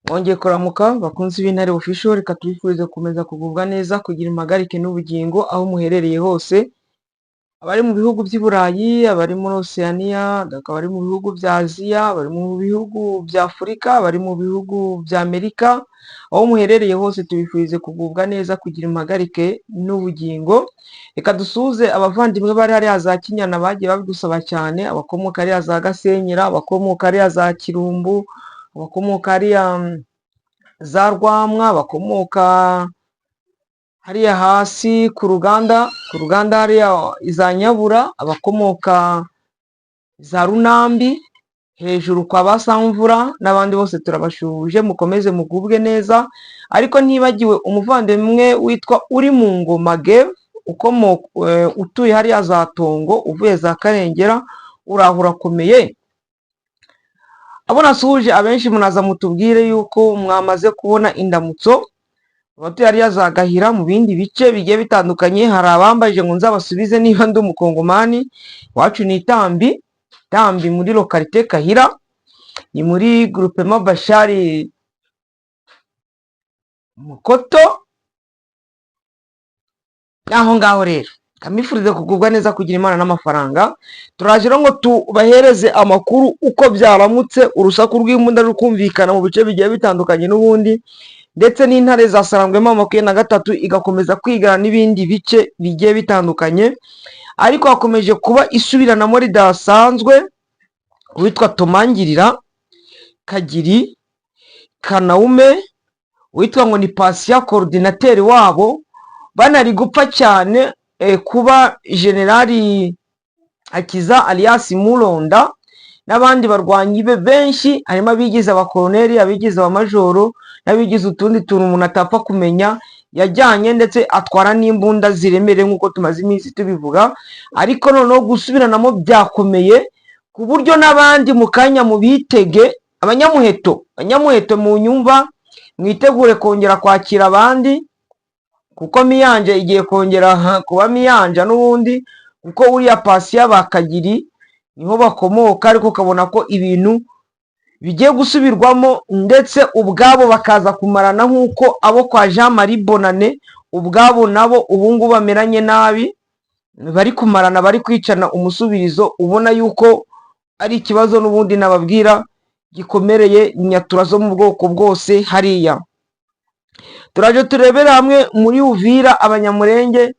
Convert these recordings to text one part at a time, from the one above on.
Mwongeye kuramuka bakunzi b'Intare Official, reka tubifurize gukomeza kugubwa neza, kugira impagarike n'ubugingo aho muherereye hose, abari mu bihugu by'i Burayi, abari muri Oceania, abari mu bihugu bya Aziya, abari mu bihugu bya Afurika, abari mu bihugu bya Amerika, aho muherereye hose tubifurize kugubwa neza, kugira impagarike n'ubugingo. Reka dusuhuze abavandimwe bari hariya za Kinyana bagiye babidusaba cyane, abakomoka hariya za Gasenyera, abakomoka hariya za Kirumbu, abakomoka hariya za Rwamwa, abakomoka hariya hasi ku ruganda hariya za Nyabura, abakomoka za Runambi, hejuru kwa ba Samvura n'abandi bose turabashuhuje, mukomeze mugubwe neza. Ariko ntibagiwe umuvandimwe witwa uri mu ngoma Gave ukomoka utuye hariya za Tongo, uvuye za Karengera, uraho urakomeye. Abo nasuhuje abenshi munaza mutubwire yuko mwamaze kubona indamutso. Abatuye hariya za Gahira, mu bindi bice bigiye bitandukanye, hari abambaje ngo nzabasubize niba ndi umukongomani. Iwacu ni Itambi, Itambi muri localité Kahira, ni muri groupement Bashari Mukoto, naho ngaho rero kamifurize kugubwa neza, kugira Imana n'amafaranga. Turaje rero ngo tubahereze amakuru uko byaramutse, urusaku rw'imbunda rukumvikana mu bice bigiye bitandukanye n'ubundi, ndetse n'intare za Sarangwema 23 igakomeza kwigana n'ibindi bice bigiye bitandukanye, ariko hakomeje kuba isubiranamo ridasanzwe. Uwitwa Tomangirira Kagiri Kanawume, witwa ngo ni Pasiya coordinateur wabo, banari gupfa cyane kuba Generali Hakiza alias Muronda n'abandi barwanyi be benshi, harimo abigize abakoroneri, abigize abamajoro n'abigize utundi tuntu umuntu atapfa kumenya, yajyanye ndetse atwara n'imbunda ziremereye nk'uko tumaze iminsi tubivuga. Ariko noneho gusubiranamo byakomeye ku buryo n'abandi mu kanya mu bitege abanyamuheto, abanyamuheto mu nyumva, mwitegure kongera kwakira abandi, kuko miyanja igiye kongera kuba miyanja n'ubundi, kuko uriya Pasiya bakagiri niho bakomoka, ariko ukabona ko ibintu bigiye gusubirwamo, ndetse ubwabo bakaza kumarana nk'uko abo kwa Jean Marie Bonane ubwabo nabo ubu ngubu bameranye nabi, bari kumarana, bari kwicana umusubirizo, ubona yuko ari ikibazo n'ubundi nababwira gikomereye Nyatura zo mu bwoko bwose hariya. Turaje turebere hamwe muri Uvira Abanyamurenge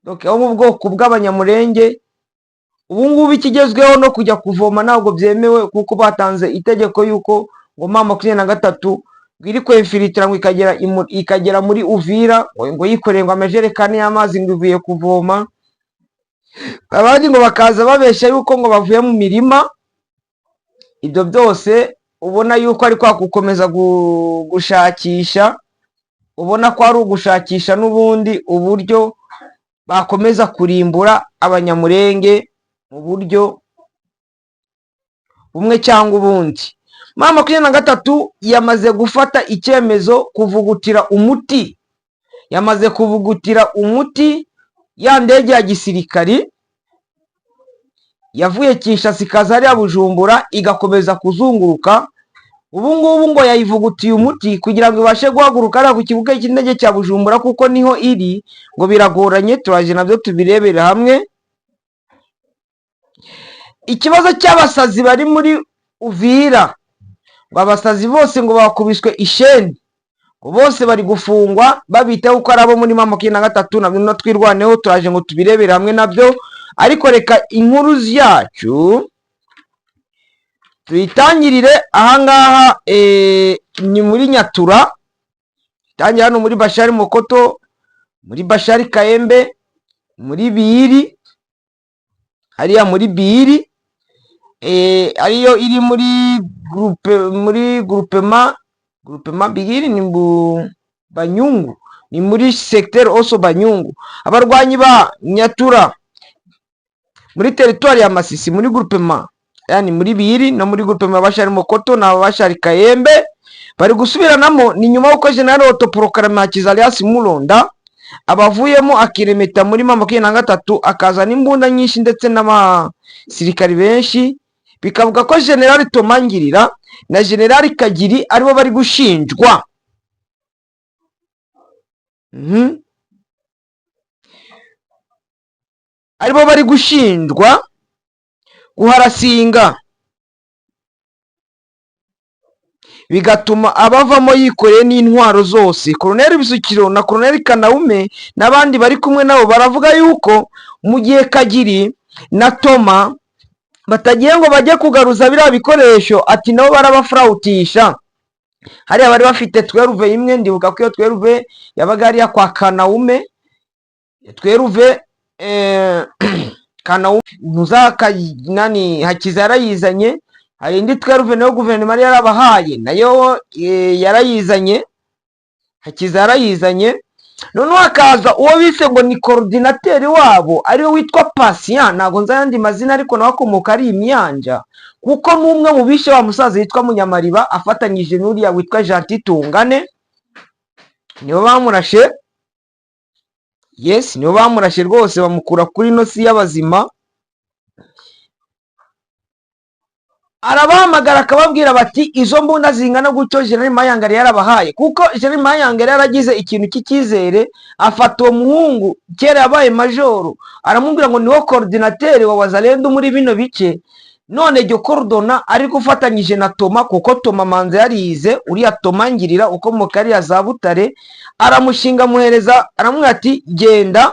bo mu bwoko bw'Abanyamurenge, ubu ngubu ikigezweho no kujya kuvoma ntabwo byemewe, kuko batanze itegeko yuko ngo M23 ngo iri kwinfiltra ngo ikagera muri Uvira, ngo yikoreye ngo amajerekani y'amazi ngo ivuye kuvoma, abandi ngo bakaza babeshya yuko ngo bavuye mu mirima. Ibyo byose ubona yuko ari kwa gukomeza gushakisha, ubona ko ari ugushakisha n'ubundi uburyo bakomeza kurimbura Abanyamurenge mu buryo bumwe cyangwa ubundi. M23 yamaze gufata icyemezo kuvugutira umuti, yamaze kuvugutira umuti ya ndege ya gisirikari yavuye Kinshasa ikaza hariya Bujumbura igakomeza kuzunguruka. Ubu ngubu ngo yayivugutiye umuti kugira ngo ibashe guhaguruka hariya ku kibuga cy'indege cya Bujumbura, kuko niho iri, ngo biragoranye. Turaje nabyo tubirebere hamwe. Ikibazo cy'abasazi bari muri Uvira, ngo abasazi bose ngo bakubiswe isheni, ngo bose bari gufungwa, babitaho ko ari abo muri M23. Nabyo Twirwaneho turaje ngo tubirebere hamwe nabyo, ariko reka inkuru yacu tuyitangirire ahangaha, ni muri Nyatura, itangira hano muri Bashari Mokoto, muri Bashari Kayembe, muri Biri, hariya muri Biri, ariyo iri muri groupe, muri groupement Bigiri, ni Banyungu, ni muri secteur Oso Banyungu. Abarwanyi ba Nyatura muri teritwari ya Masisi, muri groupement, yani muri Biri no muri groupement Bashari Mokoto na Bashari Kayembe, bari gusubiranamo. Ni nyuma y'uko General autoproclamé Hakiza alias Muronda abavuyemo, akiremeta muri M23, akazana imbunda nyinshi ndetse n'abasirikari benshi. Bikavuga ko General Tomangirira na Generali Kagiri aribo bari gushinjwa. Aribo bari gushinjwa guharasinga, bigatuma abavamo yikoreye n'intwaro zose. Koloneli Bisukiro na Koloneli Kanaume n'abandi bari kumwe nabo baravuga yuko mu gihe Kagiri na Toma batagiye ngo bajye kugaruza biriya bikoresho, ati nabo barabafrawutisha. Hariya bari bafite 12 imwe, ndibuka ko iyo 12 yabaga hariya kwa Kanaume, 12 Kanaume nani Hakiza yarayizanye. Hari indi 12 nayo guverinoma yari yarabahaye, nayo yarayizanye, Hakiza yarayizanye. Noneho hakaza uwo bise ngo ni coordinateur wabo, ariwe witwa Patient, ntabwo nzi ayandi mazina, ariko nawe akomoka ari imyanja, kuko n'umwe mu bishe wa musaza witwa Munyamariba afatanyije n'uriya witwa Gentil Tungane, nibo bamurashe. Yes, nibo bamurashe rwose, bamukura kuri ino si y'abazima. Arabahamagara akababwira bati izo mbunda zingana gutyo General Mayanga yari yarabahaye, kuko General Mayanga yari yaragize ikintu cy'icyizere, afata uwo muhungu kera yabaye majoro, aramubwira ngo niwo coordinateur wa Wazalendo muri bino bice, none jyo coordonna ariko ufatanyije na Toma, kuko Toma manza yarize, uriya Toma Ngirira ukomoka hariya za Butare, aramushinga amuhereza, aramubwira ati genda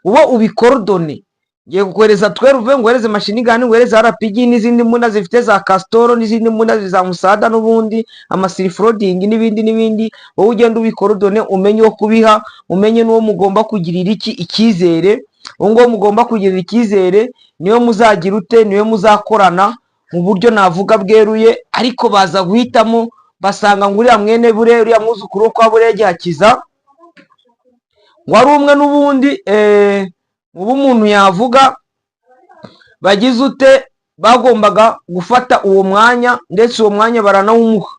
uwo ubikorodone, ngiye kukohereza 12, nguhereze machine gun, nguhereze RPG n'izindi mbunda zifite za Castor n'izindi mbunda za musada n'ubundi amaself-loading n'ibindi n'ibindi, wowe ugenda ubikorodone, umenye uwo kubiha, umenye n'uwo mugomba kugirira iki icyizere, uwo nguwo mugomba kugirira icyizere niwe muzagira ute, niwe muzakorana mu buryo navuga bweruye. Ariko baza guhitamo basanga ngo uriya mwene Bure, uriya mwuzukuru wo kwa Burege Hakiza, ngo ari umwe n'ubundi ubu umuntu yavuga bagize ute, bagombaga gufata uwo mwanya, ndetse uwo mwanya baranawumuha.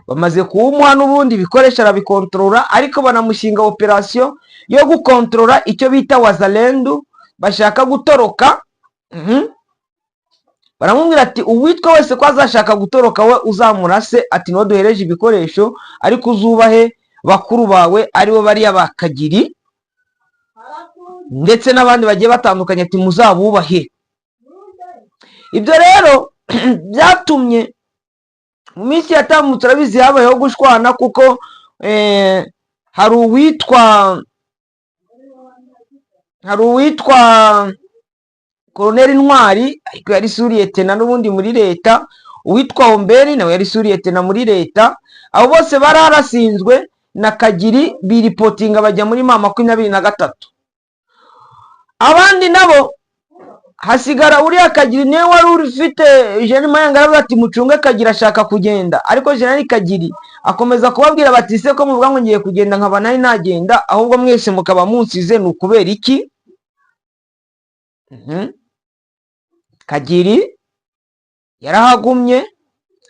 Bamaze kuwumuha n'ubundi ibikoresho arabikontorora, ariko banamushinga operasiyo yo gukontorora icyo bita Wazalendu bashaka gutoroka. Baramubwira ati uwitwa wese ko azashaka gutoroka we uzamurase, ati niwo duhereje ibikoresho, ariko uzubahe bakuru bawe aribo bariya ba Kagiri ndetse n'abandi bagiye batandukanye, ati muzabubahe. Ibyo rero byatumye mu minsi yatambutse, urabizi, habayeho gushwana, kuko hari uwitwa Koroneli Ntwari, ariko yari sous-lieutenant n'ubundi muri leta, uwitwa Omberi nawe yari sous-lieutenant muri leta. Abo bose bararasinzwe na Kagiri, biripotinga bajya muri M23. Abandi nabo hasigara uriya Kagiri, niwe wari ufite. Jean Mayanga aravuga ati mucunge Kagiri ashaka kugenda, ariko Jenerali Kagiri akomeza kubabwira bati se ko muvuga ngo ngiye kugenda nkaba nari nagenda, ahubwo mwese mukaba munsize, ni ukubera iki? Kagiri yarahagumye,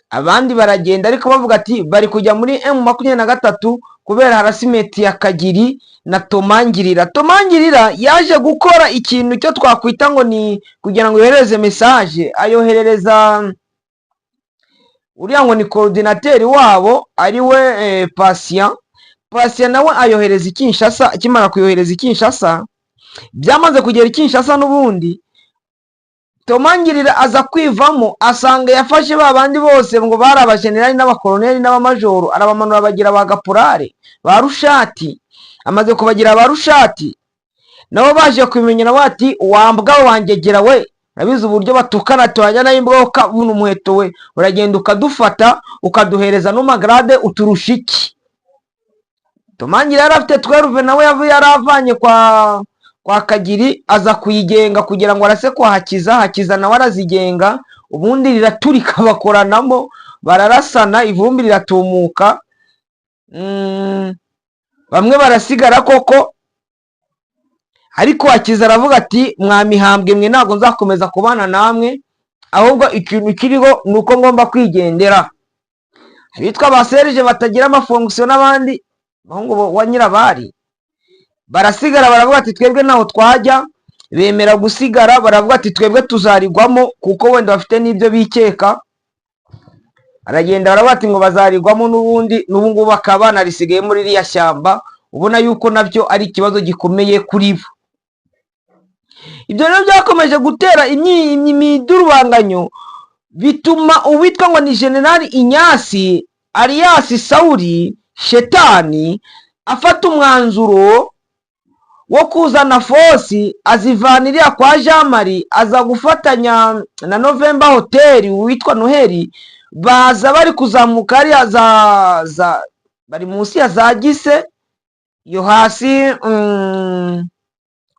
abandi baragenda, ariko bavuga ati bari kujya muri M23 kubera harassment ya Kagiri na Tomangirira. Tomangirira yaje gukora ikintu cyo twakwita ngo ni kugira ngo yohereze message, ayoherereza uriya ngo ni coordinateur wabo ariwe Patient. Patient nawe ayohereza i Kinshasa. Akimara kuyohereza i Kinshasa, byamaze kugera i Kinshasa n'ubundi Tomangirira aza kwivamo, asanga yafashe ba bandi bose ngo bari abajenerali n'abakoloneli n'abamajoro, arabamanura bagira ba gaporale ba rushati. Amaze kubagira ba rushati, nabo baje kubimenya, nabo ati wambwa wangegera we, urabizi uburyo batukana, tuhajya nayo imbwa ukabona umuheto we, uragenda ukadufata ukaduhereza n'umagrade, uturusha iki? Tomangira yari afite 12, nawe yavuye yaravanye kwa Kagiri, aza kuyigenga kugira ngo arase kwa Hakiza. Hakiza nawe arazigenga, ubundi riraturika, bakoranamo bararasana, ivumbi riratumuka. Bamwe barasigara koko, ariko Hakiza aravuga ati mwamihambwe mwe, ntabwo nzakomeza kubana namwe, ahubwo ikintu kiriho ni uko ngomba kwigendera. Abitwa ba Serge batagira amafonction n'abandi bahungu wa Nyirabari barasigara, baravuga ati twebwe ntaho twajya. Bemera gusigara, baravuga ati twebwe tuzarigwamo, kuko wenda bafite n'ibyo bikeka. Aragenda, barabati ngo bazarigwamo n'ubundi, n'ubu ngubu bakaba banarisigaye muri ririya shyamba. Ubona yuko nabyo ari ikibazo gikomeye kuri bo. Ibyo rero byakomeje gutera imidurubanganyo, bituma uwitwa ngo ni Generali Inyasi alias Sawuri Shetani afata umwanzuro wo kuzana force, azivana iriya kwa Jean Marie, aza gufatanya na November Hotel witwa Noheli. Baza bari kuzamuka hariya za bari munsi ya za Gise yo hasi,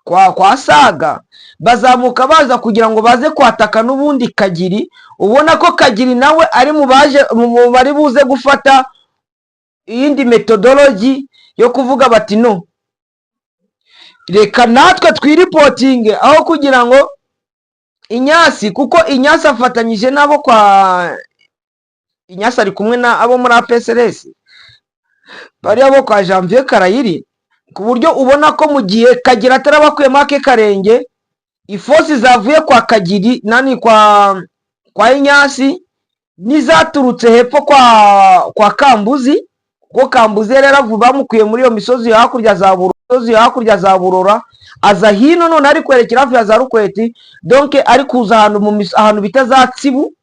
kwa Saga, bazamuka baza kugira ngo baze kwataka n'ubundi Kagiri. Ubona ko Kagiri nawe ari mu baje mu bari buze gufata iyindi methodology yo kuvuga bati: "No, reka natwe twiripotinge aho kugira ngo Inyasi", kuko Inyasi afatanyije n'abo kwa Inyasi, ari kumwe na abo muri APSRS, bariya bo kwa Janvier Karayiri, ku buryo ubona ko mu gihe Kagira atarabakuyemo ake karenge, i force zavuye kwa Kagiri nani kwa Inyasi n'izaturutse hepfo kwa Kambuzi, kuko Kambuzi yari yaravuye, bamukuye muri iyo misozi yo hakurya za Burora, misozi yo hakurya za Burora, aza hino none ari kwerekera hafi ya za Rukweti. Donc ari kuza ahantu mu ahantu bita za Tsibu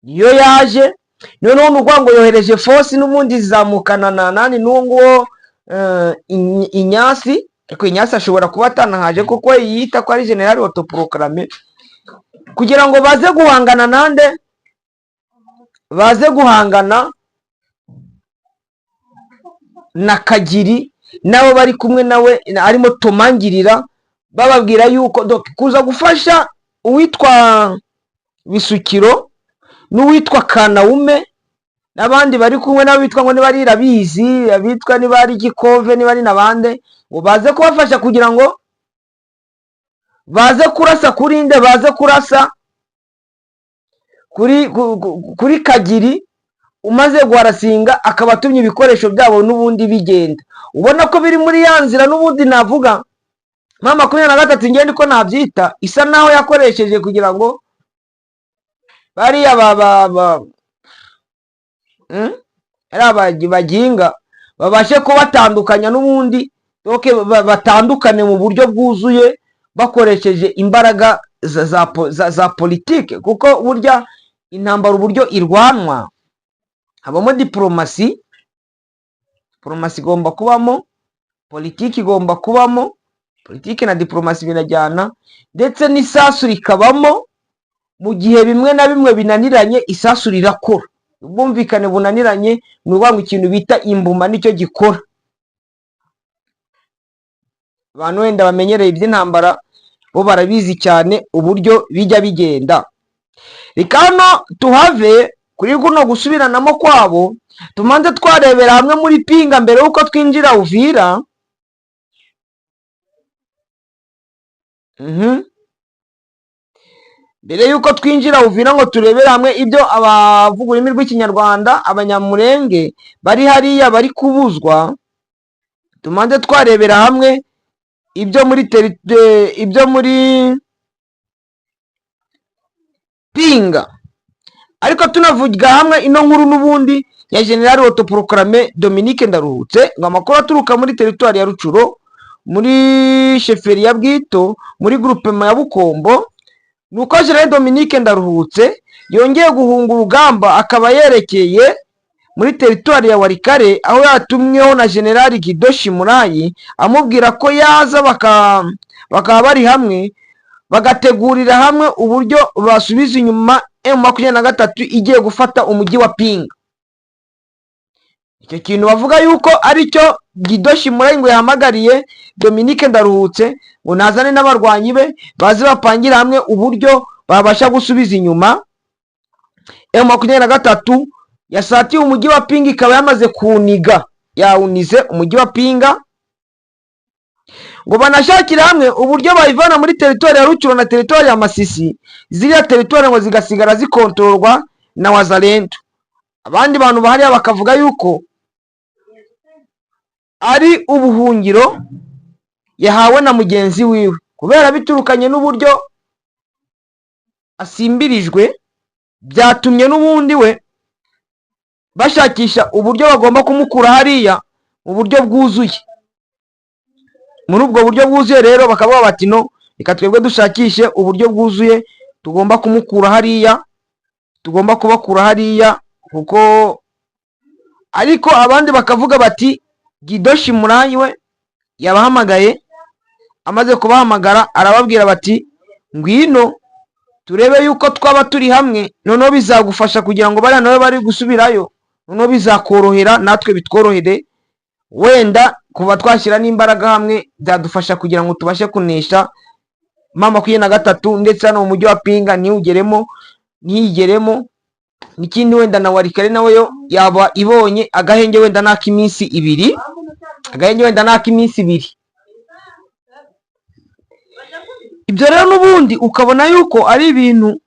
niyo yaje. Noneho ni ukuvuga ngo yohereje force n'ubundi zizamukana na nani n'uwo nguwo Inyasi. Ariko Inyasi ashobora kuba atanahaje, kuko yiyita ko ari général autoproclamé, kugira ngo baze guhangana nande, baze guhangana na Kagiri nabo bari kumwe nawe, arimo Tomangirira, bababwira yuko donc kuza gufasha uwitwa Bisukiro n'uwitwa Kanawume n'abandi bari kumwe n'abitwa ngo niba ari Irabizi, abitwa niba ari Gikove, niba ari n'abande, ngo baze kubafasha kugira ngo baze kurasa kuri nde, baze kurasa kuri Kagiri umaze guharasinga, akaba atumye ibikoresho byabo n'ubundi bigenda. Ubona ko biri muri ya nzira n'ubundi navuga M23 ngende ko nabyita, isa naho yakoresheje kugira ngo bariya ba ariya baginga babashe kubatandukanya n'ubundi, donc batandukane mu buryo bwuzuye bakoresheje imbaraga za politike, kuko burya intambara uburyo irwanwa habamo diporomasi. Diporomasi igomba kubamo, politiki igomba kubamo, politiki na diporomasi birajyana, ndetse n'isasu rikabamo. Mu gihe bimwe na bimwe binaniranye, isasu rirakora. Ubwumvikane bunaniranye, ni ukuvuga ngo ikintu bita imbuma nicyo gikora. Abantu wenda bamenyereye iby'intambara bo barabizi cyane uburyo bijya bigenda. Reka hano tuhave kuri kuno gusubiranamo kwabo, tumanze twarebera hamwe muri Pinga mbere y'uko twinjira Uvira. Mbere y'uko twinjira Uvira ngo turebere hamwe ibyo abavuga ururimi rw'Ikinyarwanda, Abanyamurenge bari hariya bari kubuzwa, tumanze twarebera hamwe ibyo muri Pinga, ariko tunavuga hamwe ino nkuru n'ubundi ya général autoproclamé Dominique Ndaruhutse. Ngo amakuru aturuka muri teritwari ya Rucuro, muri chefferie ya Bwito, muri groupement ya Bukombo, ni uko général Dominique Ndaruhutse yongeye guhunga urugamba, akaba yerekeye muri teritwari ya Warikare, aho yatumweho na général Gido Shimurayi, amubwira ko yaza bakaba bari hamwe, bagategurira hamwe uburyo basubiza inyuma M23 igiye gufata umujyi wa Pinga. Icyo kintu bavuga yuko aricyo Gido Shimurayi ngo yahamagariye Dominique Ndaruhutse, ngo nazane n'abarwanyi be, baze bapangire hamwe uburyo babasha gusubiza inyuma M23 yasatiye umujyi wa Pinga, ikaba yamaze kuwuniga, yawunize umujyi wa Pinga, ngo banashakire hamwe uburyo bayivana muri teritwari ya Rucuro na teritwari ya Masisi, ziriya teritwari ngo zigasigara zikontororwa na Wazalendo. Abandi bantu bahariya bakavuga yuko ari ubuhungiro yahawe na mugenzi wiwe, kubera biturukanye n'uburyo asimbirijwe. Byatumye n'ubundi we bashakisha uburyo bagomba kumukura hariya mu buryo bwuzuye. Muri ubwo buryo bwuzuye rero bakavuga bati: "No, reka twebwe dushakishe uburyo bwuzuye tugomba kumukura hariya, tugomba kubakura hariya." Kuko ariko abandi bakavuga bati Guido Shimurayi we yabahamagaye, amaze kubahamagara arababwira bati: "Ngwino turebe yuko twaba turi hamwe, noneho bizagufasha kugira ngo bariya nabo bari gusubirayo, noneho bizakorohera natwe bitworohere, wenda kuva twashyira n'imbaraga hamwe byadufasha kugira ngo tubashe kunesha M23, ndetse hano mu mujyi wa Pinga ntiwugeremo, ntiyigeremo. N'ikindi, wenda na Walikale nawe yo yaba ibonye agahenge, wenda n'ak'iminsi 2, agahenge wenda n'ak'iminsi 2." Ibyo rero n'ubundi ukabona yuko ari ibintu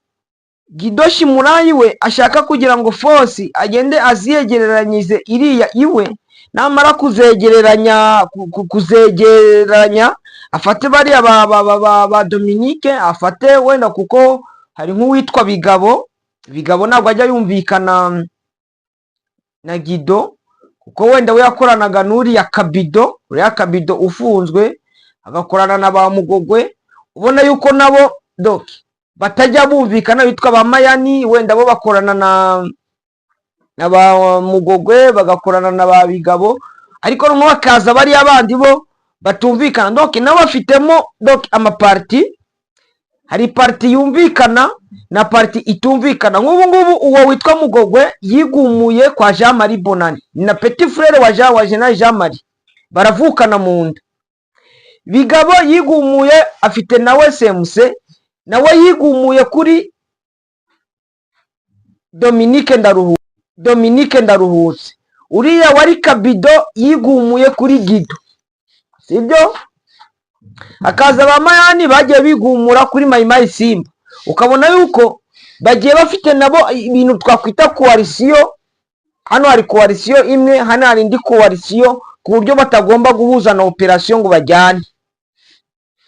Guido Shimurayi we ashaka kugira ngo force agende aziyegereranyize iriya iwe, namara kuzegeranya afate bariya ba Dominique, afate wenda kuko hari nk'uwitwa Bigabo. Bigabo ntabwo ajya yumvikana na Guido, kuko wenda we yakoranaga n'uriya Kabido, uriya Kabido ufunzwe, agakorana na ba Mugogwe. Ubona yuko nabo donc batajya bumvikana. Bitwa ba Mayani, wenda bo bakorana na ba Mugogwe, bagakorana na ba Bigabo, ariko noneho hakaza bariya bandi bo batumvikana. Donc nabo bafitemo donc amaparties, hari partie yumvikana na partie itumvikana. Nk'ubu ngubu uwo witwa Mugogwe yigumuye kwa Jean Marie Bonani, ni na petit frère wa General Jean Marie, baravukana mu nda. Bigabo yigumuye, afite nawe semuse, nawe yigumuye kuri Dominique Ndaruhutse. Uriya wari Kabido yigumuye kuri Guido, sibyo? Hakaza ba Mayani bagiye bigumura kuri Mayimayi Simba. Ukabona yuko bagiye bafite nabo ibintu twakwita coalition. Hano hari coalition imwe, hano hari indi coalition, ku buryo batagomba guhuza na operasiyo ngo bajyane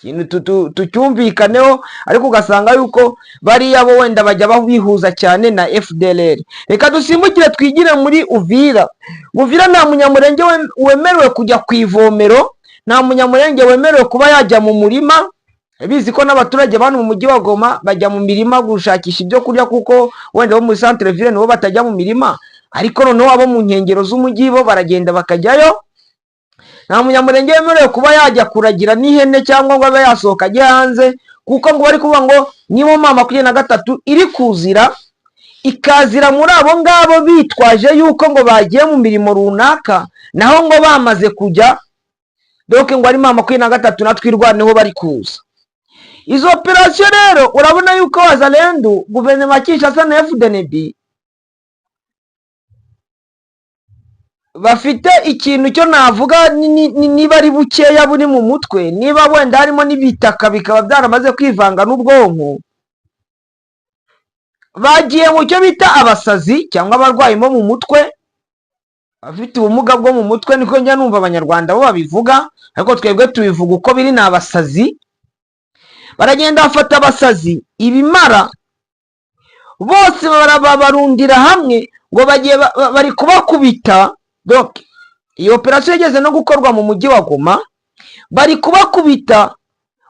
ikintu tucyumvikaneho. Ariko ugasanga yuko bariya bo wenda bajya bihuza cyane na FDLR. Reka dusimbukire twigire muri Uvira. Uvira nta Munyamurenge wemerewe kujya ku ivomero, nta Munyamurenge wemerewe kuba yajya mu murima. Bizi ko n'abaturage bano mu mujyi wa Goma bajya mu mirima gushakisha ibyo kurya, kuko wenda bo muri centre ville nibo batajya mu mirima, ariko noneho abo mu nkengero z'umujyi bo baragenda bakajyayo. Nta Munyamurenge wemerewe kuba yajya kuragira n'ihene cyangwa ngo abe yasohoka ajye hanze, kuko ngo bari kuvuga ngo niba M23 iri kuzira, ikazira muri abo ngabo bitwaje yuko ngo bagiye mu mirimo runaka, naho ngo bamaze kujya, donc ngo ari M23 na Twirwaneho bari kuza. Izo operasiyo rero urabona yuko Wazalendo, guverinoma ya Kinshasa na FDNB bafite ikintu cyo navuga niba ari bukeya buri mu mutwe, niba wenda harimo n'ibitaka bikaba byaramaze kwivanga n'ubwonko, bagiye mu cyo bita abasazi cyangwa abarwayi bo mu mutwe, abafite ubumuga bwo mu mutwe, niko njya numva Abanyarwanda bo babivuga, ariko twebwe tubivuga uko biri, ni abasazi. Baragenda bafata abasazi, ibimara bose, barundira hamwe ngo bagiye bari kubakubita. Donc iyo operasiyo igeze no gukorwa mu mujyi wa Goma, bari kubakubita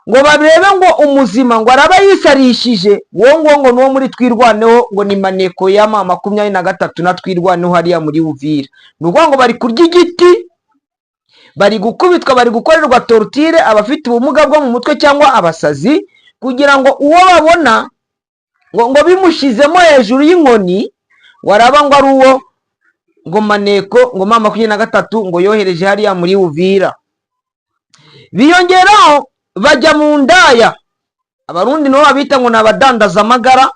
ngo barebe ngo umuzima ngo araba yisarishije, uwo nguwo ngo nuwo muri Twirwaneho, ngo ni maneko ya M23 na Twirwaneho hariya muri Uvira. Ni ukuvuga ngo bari kurya igiti, bari gukubitwa, bari gukorerwa torture, abafite ubumuga bwo mu mutwe cyangwa abasazi, kugira ngo uwo babona ngo bimushizemo hejuru y'inkoni ngo araba ngo ari uwo ngo maneko ngo M23 ngo yohereje hariya muri Uvira. Biyongeraho bajya mu ndaya. Abarundi nibo babita ngo ni abadandazamagara,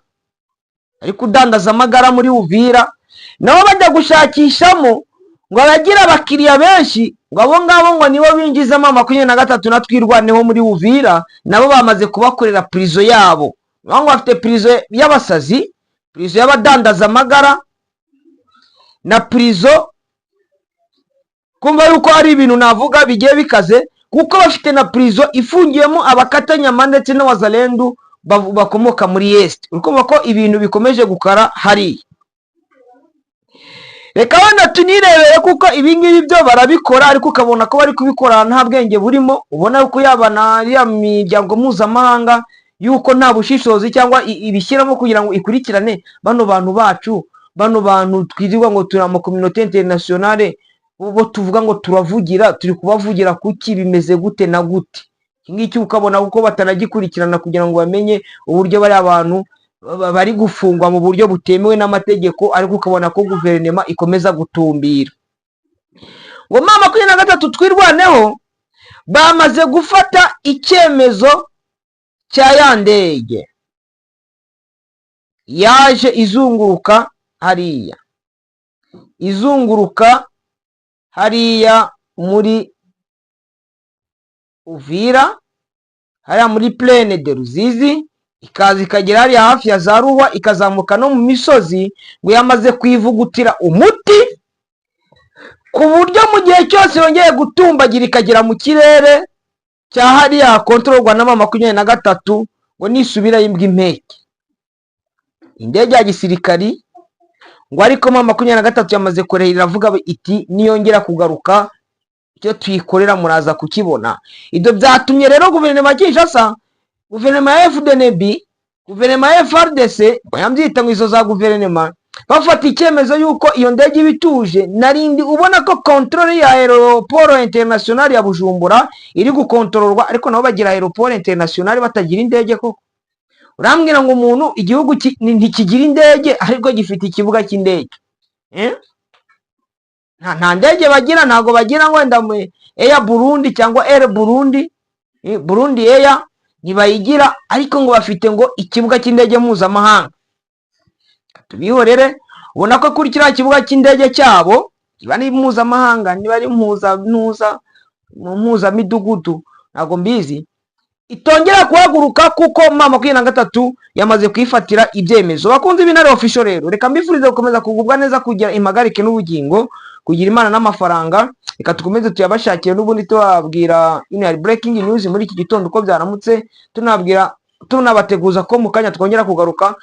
ariko udandaza amagara muri Uvira, nabo bajya gushakishamo ngo abagira abakiriya benshi, ngo abo ngabo ngo nibo binjizamo 23 na Twirwaneho muri Uvira. Nabo bamaze kubakorera prison yabo. Ngo bafite prison y'abasazi, prison y'abadandaza amagara na prison. Kumva yuko ari ibintu navuga bigiye bikaze, kuko bafite na prison ifungiyemo abakatanyama ndetse n'abazalendu. bakomoka muri Est. Uri ko ibintu bikomeje gukara hariya. Reka wenda tunirebere, kuko ibi ngibi byo barabikora, ariko ukabona ko bari kubikora nta bwenge burimo. Ubona ko yaba na ya miryango mpuzamahanga, yuko nta bushishozi cyangwa ibishyiramo kugira ngo ikurikirane bano bantu bacu, bano bantu twirirwa ngo turi ama communauté internationale, bo tuvuga ngo turavugira, turi kubavugira kuki? Bimeze gute na gute? Iki ngiki ukabona kuko batanagikurikirana kugira ngo bamenye uburyo bari abantu bari gufungwa mu buryo butemewe n'amategeko, ariko ukabona ko guverinoma ikomeza gutumbira ngo M23 Twirwaneho bamaze gufata icyemezo cya ya ndege yaje izunguruka hariya, izunguruka hariya muri Uvira, hariya muri Plaine de Ruzizi, ikaza ikagera hariya hafi ya za Ruhwa, ikazamuka no mu misozi, ngo yamaze kwivugutira umuti ku buryo mu gihe cyose yongeye gutumbagira ikagera mu kirere cya hariya hakontororwa na M23, ngo nisubirayo imbwa impeke. Indege ya gisirikari ngo, ariko M23 yamaze kurahira, iravuga iti: "Niyongera kugaruka, icyo tuyikorera muraza kukibona." Ibyo byatumye rero guverinoma ya Kinshasa, guverinoma ya FDNB, guverinoma ya FARDC, bayambyita ngo izo za guverinoma, bafata icyemezo y'uko iyo ndege iba ituje. Narindi ubona ko contrôle ya aéroport international ya Bujumbura iri gukontororwa, ariko nabo bagira aéroport international batagira indege koko. Urambwira ngo umuntu igihugu ntikigira indege ariko gifite ikibuga cy'indege, eh? Nta ndege bagira, ntabwo bagira ngo wenda mu Air Burundi cyangwa Air Burundi, Burundi Air ntibayigira, ariko ngo bafite ngo ikibuga cy'indege mpuzamahanga. Tubihorere. Ubona ko kuri kiriya kibuga cy'indege cyabo, kiba ari mpuzamahanga, niba ari mpuza ntuza mu mpuzamidugudu, ntabwo mbizi, itongera guhaguruka kuko M23 yamaze kwifatira ibyemezo. Bakunze ibintare official rero, reka mbifurize gukomeza kugubwa neza, kugira impagarike n'ubugingo, kugira Imana n'amafaranga. Reka dukomeze tuyabashakire n'ubundi, tubabwira ino hari breaking news muri iki gitondo uko byaramutse, tunabwira tunabateguza ko mu kanya twongera kugaruka.